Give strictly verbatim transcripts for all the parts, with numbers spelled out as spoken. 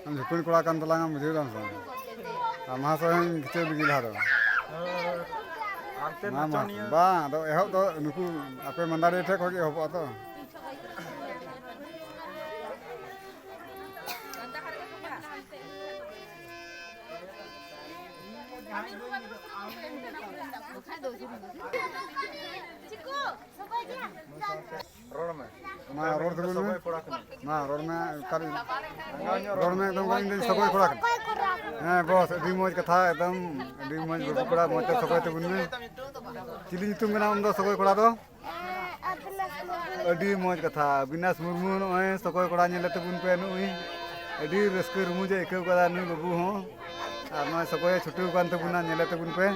ᱟᱢ ᱡᱷᱩᱠᱩᱲ ᱠᱚᱲᱟ ᱠᱟᱱ ᱛᱟᱞᱟᱝ ᱟᱢ, ᱵᱩᱡᱷᱟᱹᱣ ᱫᱟᱢ ᱥᱮ ᱵᱟᱝ? ᱟᱨ ᱢᱟᱦᱟᱥᱚᱭ ᱦᱚᱸᱧ ᱠᱷᱤᱪᱟᱹᱣ ᱞᱮᱜᱮ ᱞᱟᱦᱟ ᱫᱚ᱾ ᱦᱟᱱᱛᱮ ᱢᱟ, ᱢᱟ, ᱱᱟᱪᱚᱱᱤᱭᱟᱹ᱾ ᱵᱟᱝ, ᱟᱫᱚ ᱮᱦᱚᱵ ᱫᱚ ᱱᱩᱠᱩ ᱟᱯᱮ ᱢᱟᱱᱫᱟᱲᱤ ᱴᱷᱮᱡ ᱠᱷᱚᱡ ᱜᱮ ᱮᱦᱚᱵᱚᱜᱼᱟ ᱛᱚ᱾ ᱨᱚᱲ ᱢᱮ᱾ ᱢᱟ, ᱨᱚᱲ ᱛᱟᱵᱚᱱ ᱢᱮ᱾ ᱥᱚᱜᱚᱭ ᱠᱚᱲᱟ ᱠᱟᱱᱟ᱾ ᱢᱟ, ᱨᱚᱲ ᱢᱮ, ᱚᱠᱟᱨᱮ? ᱨᱚᱲ ᱢᱮ, ᱮᱠᱫᱚᱢ, ᱤᱧ ᱫᱚᱧ ᱥᱚᱜᱚᱭ ᱠᱚᱲᱟ ᱠᱟᱱᱟ᱾ ᱦᱮᱸ, ᱵᱚᱥ, ᱟᱹᱰᱤ ᱢᱚᱡᱽ ᱠᱟᱛᱷᱟ, ᱮᱠᱫᱚᱢ, ᱟᱹᱰᱤ ᱢᱚᱡᱽ ᱵᱟᱹᱵᱩ ᱠᱚᱲᱟ, ᱢᱚᱡᱽ ᱛᱮ ᱥᱚᱜᱚᱭ ᱛᱟᱵᱚᱱ ᱢᱮ᱾ ᱪᱤᱞᱤ ᱧᱩᱛᱩᱢ ᱠᱟᱱᱟ ᱟᱢ ᱫᱚ, ᱥᱚᱜᱚᱭ ᱠᱚᱲᱟ ᱫᱚ? ᱟᱹᱰᱤ ᱢᱚᱡᱽ ᱠᱟᱛᱷᱟ, ᱚᱵᱤᱱᱟᱥ ᱢᱩᱨᱢᱩ, ᱱᱚᱜᱼᱚᱭ ᱥᱚᱜᱚᱭ ᱠᱚᱲᱟ ᱧᱮᱞᱮ ᱛᱟᱵᱚᱱ ᱯᱮ, ᱱᱩᱭ ᱟᱹᱰᱤ ᱨᱟᱹᱥᱠᱟᱹ ᱨᱚᱢᱚᱡᱽ ᱮ ᱟᱹᱭᱠᱟᱹᱣ ᱠᱟᱫᱟ ᱱᱩᱭ ᱵᱟᱹᱵᱩ ᱦᱚᱸ, ᱟᱨ ᱱᱚᱜᱼᱚᱭ ᱥᱚᱜᱚᱭ ᱮ ᱪᱷᱩᱴᱟᱹᱣ ᱠᱟᱱ ᱛᱟᱵᱚᱱᱟ, ᱧᱮᱞᱮ ᱛᱟᱵᱚᱱ ᱯᱮ᱾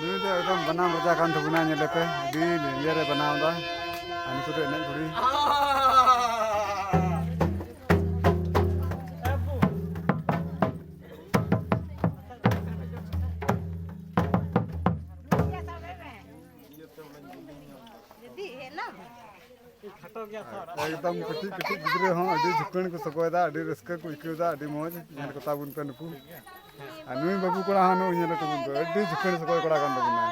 ᱱᱩᱭ ᱫᱚ ᱮᱠᱫᱚᱢ ᱵᱟᱱᱟᱢ ᱨᱟᱡᱟ ᱠᱟᱱ ᱛᱟᱵᱚᱱᱟ, ᱧᱮᱞᱮ ᱯᱮ, ᱟᱹᱰᱤ ᱞᱮᱸᱡᱮᱨ ᱮ ᱵᱮᱱᱟᱣ ᱮᱫᱟ᱾ ᱟᱨ ᱱᱩᱠᱩ ᱫᱚ ᱮᱱᱮᱡ ᱠᱩᱲᱤ᱾ ᱮᱠᱫᱚᱢ ᱠᱟᱹᱴᱤᱡ ᱠᱟᱹᱴᱤᱡ ᱜᱤᱫᱽᱨᱟᱹ ᱦᱚᱸ ᱟᱹᱰᱤ ᱡᱷᱩᱠᱟᱹᱲ ᱠᱚ ᱥᱚᱜᱚᱭᱮᱫᱟ, ᱟᱹᱰᱤ ᱨᱟᱹᱥᱠᱟᱹ ᱠᱚ ᱟᱹᱭᱠᱟᱹᱣᱫᱟ, ᱟᱹᱰᱤ ᱢᱚᱡᱽ᱾ ᱧᱮᱞ ᱠᱚᱛᱟ ᱵᱚᱱ ᱯᱮ ᱱᱩᱠᱩ᱾ ᱟᱨ ᱱᱩᱭ ᱵᱟᱹᱵᱩ ᱠᱚᱲᱟ ᱦᱚᱸ ᱱᱩᱭ ᱧᱮᱞ ᱦᱚᱴᱚ ᱵᱚᱱ ᱯᱮ, ᱟᱹᱰᱤ ᱡᱷᱩᱠᱟᱹᱲ ᱥᱚᱜᱚᱭ ᱠᱚᱲᱟ ᱠᱟᱱ ᱛᱟᱵᱚᱱᱟ᱾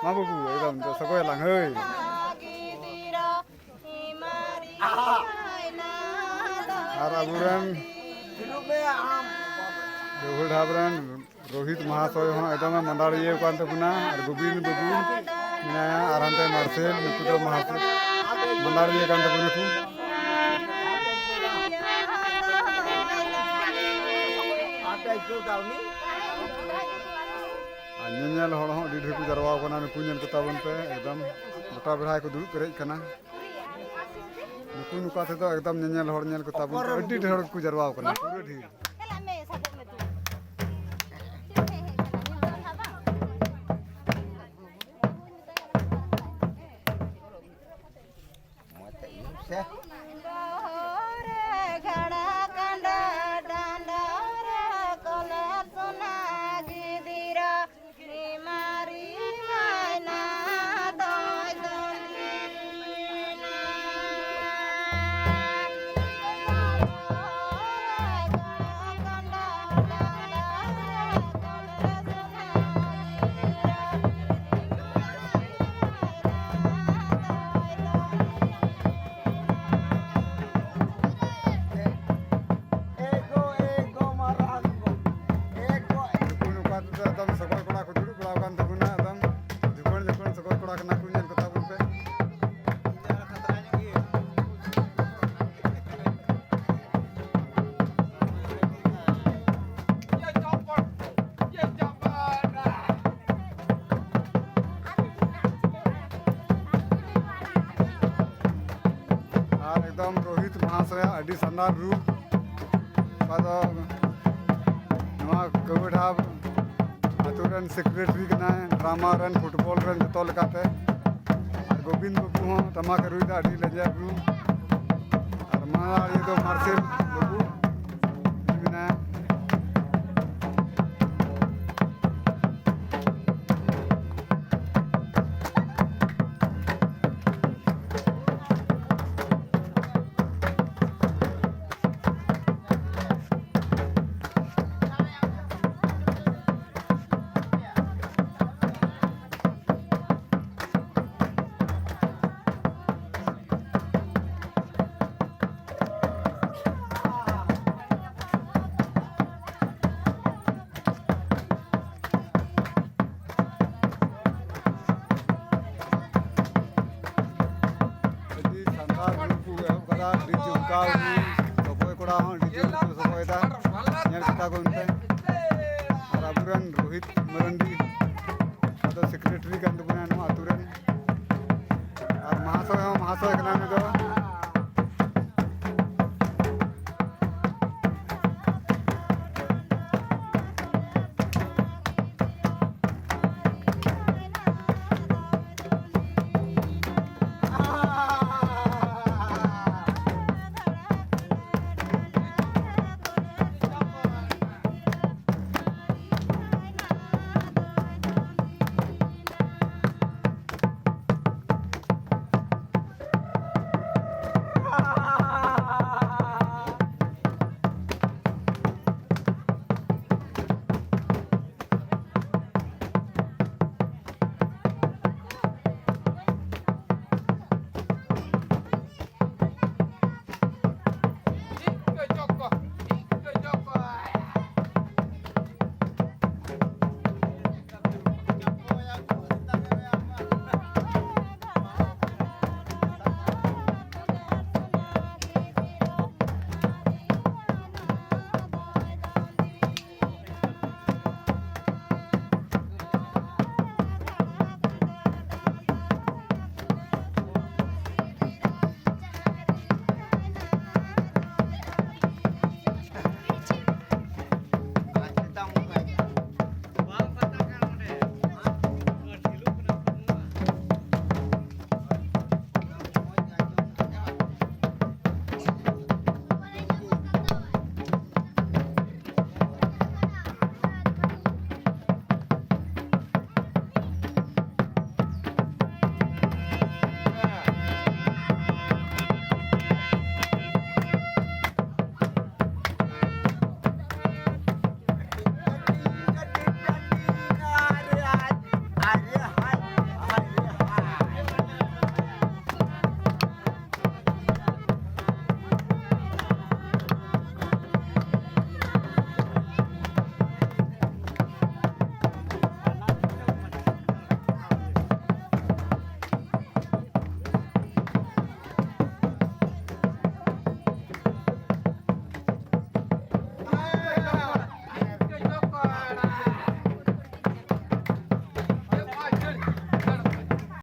ᱢᱟ ᱵᱟᱹᱵᱩ, ᱮᱠᱫᱚᱢ ᱫᱚ ᱥᱚᱜᱚᱭ ᱞᱟᱝ, ᱦᱟᱹᱭ᱾ ᱟᱨ ᱟᱵᱚᱨᱮᱱ ᱠᱟᱹᱣᱦᱟᱹ ᱰᱷᱟᱵᱽ ᱨᱮᱱ ᱨᱳᱦᱤᱛ ᱢᱟᱦᱟᱥᱚᱭ ᱦᱚᱸ ᱮᱠᱫᱚᱢᱮ ᱢᱟᱸᱫᱟᱲᱤᱭᱟᱹ ᱠᱟᱱ ᱛᱟᱵᱚᱱᱟ, ᱟᱨ ᱜᱳᱵᱤᱱᱫ ᱵᱟᱹᱵᱩ ᱢᱮᱱᱟᱭᱟ, ᱟᱨ ᱦᱟᱱᱛᱮ ᱢᱟᱨᱥᱮᱞ, ᱱᱩᱠᱩ ᱫᱚ ᱢᱟᱦᱟᱥᱚᱭ ᱢᱟᱸᱫᱟᱲᱤᱭᱟᱹ ᱠᱟᱱ ᱛᱟᱵᱚᱱᱟ ᱠᱚ᱾ ᱟᱨ ᱧᱮᱧᱮᱞ ᱦᱚᱲ ᱦᱚᱸ ᱟᱹᱰᱤ ᱰᱷᱮᱨ ᱠᱚ ᱡᱟᱨᱣᱟ ᱟᱠᱟᱱᱟ᱾ ᱱᱩᱠᱩ ᱧᱮᱞ ᱠᱚ ᱛᱟᱵᱚᱱ ᱯᱮ, ᱮᱠᱫᱚᱢ ᱜᱚᱴᱟ ᱵᱮᱲᱦᱟ ᱠᱚ ᱫᱩᱲᱩᱵ ᱯᱮᱨᱮᱡ ᱠᱟᱱᱟ᱾ ᱱᱩᱠᱩ ᱱᱚᱝᱠᱟ ᱛᱮᱫᱚ ᱮᱠᱫᱚᱢ ᱧᱮᱧᱮᱞ ᱦᱚᱲ ᱧᱮᱞ ᱠᱚ ᱛᱟᱵᱚᱱ ᱯᱮ, ᱟᱹᱰᱤ ᱰᱷᱮᱨ ᱦᱚᱲ ᱠᱚ ᱡᱟᱨᱣᱟ ᱟᱠᱟᱱᱟ, ᱯᱩᱨᱟᱹ ᱰᱷᱮᱨ᱾ ᱰᱚᱦᱚᱨ ᱜᱟᱰᱟ ᱠᱟᱸᱰᱟ ᱰᱟᱸᱰᱟ ᱨᱮ ᱠᱚᱞᱮ ᱥᱚᱱᱟ ᱜᱤᱫᱽᱨᱟᱹ ᱵᱤᱢᱟᱨᱤ ᱢᱟᱭᱱᱟ ᱫᱚᱭ ᱫᱚᱱ ᱵᱤᱱᱟ᱾ ᱮᱜᱳ, ᱮᱜᱳ, ᱢᱟᱨᱟᱝ ᱜᱳ᱾ ᱮᱜᱳ᱾ ᱱᱩᱠᱩ ᱱᱚᱝᱠᱟ ᱛᱮᱫᱚ ᱮᱠᱫᱚᱢ ᱥᱚᱜᱚᱭ ᱠᱚᱲᱟ ᱠᱚ ᱫᱩᱲᱩᱵ ᱵᱟᱲᱟ ᱟᱠᱟᱱ ᱛᱟᱵᱚᱱᱟ, ᱮᱠᱫᱚᱢ ᱡᱩᱠᱷᱟᱹᱲ ᱡᱩᱠᱷᱟᱹᱲ ᱥᱚᱜᱚᱭ ᱠᱚᱲᱟ ᱠᱟᱱᱟ ᱠᱚ, ᱧᱮᱞ ᱠᱚ ᱛᱟᱵᱚᱱ ᱯᱮ᱾ ᱟᱨ ᱮᱠᱫᱚᱢ ᱨᱳᱦᱤᱛ ᱢᱟᱦᱟᱥᱚᱭᱟᱜ ᱟᱹᱰᱤ ᱥᱟᱱᱫᱟᱨ ᱨᱩᱯ᱾ ᱚᱠᱟ ᱫᱚ ᱱᱚᱣᱟ ᱠᱟᱹᱣᱰᱷᱟᱵ ᱟᱛᱳ ᱨᱮᱱ ᱥᱮᱠᱨᱮᱴᱟᱨᱤ ᱠᱟᱱᱟᱭ, ᱰᱨᱟᱢᱟ ᱨᱮᱱ, ᱯᱷᱩᱴᱵᱚᱞ ᱨᱮᱱ, ᱡᱚᱛᱚ ᱞᱮᱠᱟᱛᱮ᱾ ᱟᱨ ᱜᱳᱵᱤᱱᱫ ᱵᱟᱹᱵᱩ ᱦᱚᱸ ᱴᱟᱢᱟᱠ ᱮ ᱨᱩᱭᱫᱟ, ᱟᱹᱰᱤ ᱞᱮᱸᱡᱮᱨ ᱨᱩ᱾ ᱟᱨ ᱢᱟᱨᱟᱝ ᱤᱭᱟᱹ ᱫᱚ ᱢᱟᱨᱥᱮᱞ ᱵᱟᱹᱵᱩ ᱢᱮᱱᱟᱭᱟ᱾ ᱧᱮᱞ ᱠᱟᱛᱟ ᱠᱚ ᱮᱱᱛᱮ᱾ ᱟᱨ ᱟᱵᱚᱨᱮᱱ ᱨᱳᱦᱤᱛ ᱢᱟᱨᱟᱱᱰᱤ, ᱟᱫᱚ ᱥᱮᱠᱨᱮᱴᱟᱨᱤ ᱠᱟᱱ ᱛᱟᱵᱚᱱᱟ ᱱᱚᱣᱟ ᱟᱛᱳ ᱨᱮᱱ᱾ ᱟᱨ ᱢᱟᱦᱟᱥᱚᱭ ᱦᱚᱸ ᱢᱟᱦᱟᱥᱚᱭ ᱠᱟᱱᱟ ᱩᱱᱤ ᱫᱚ᱾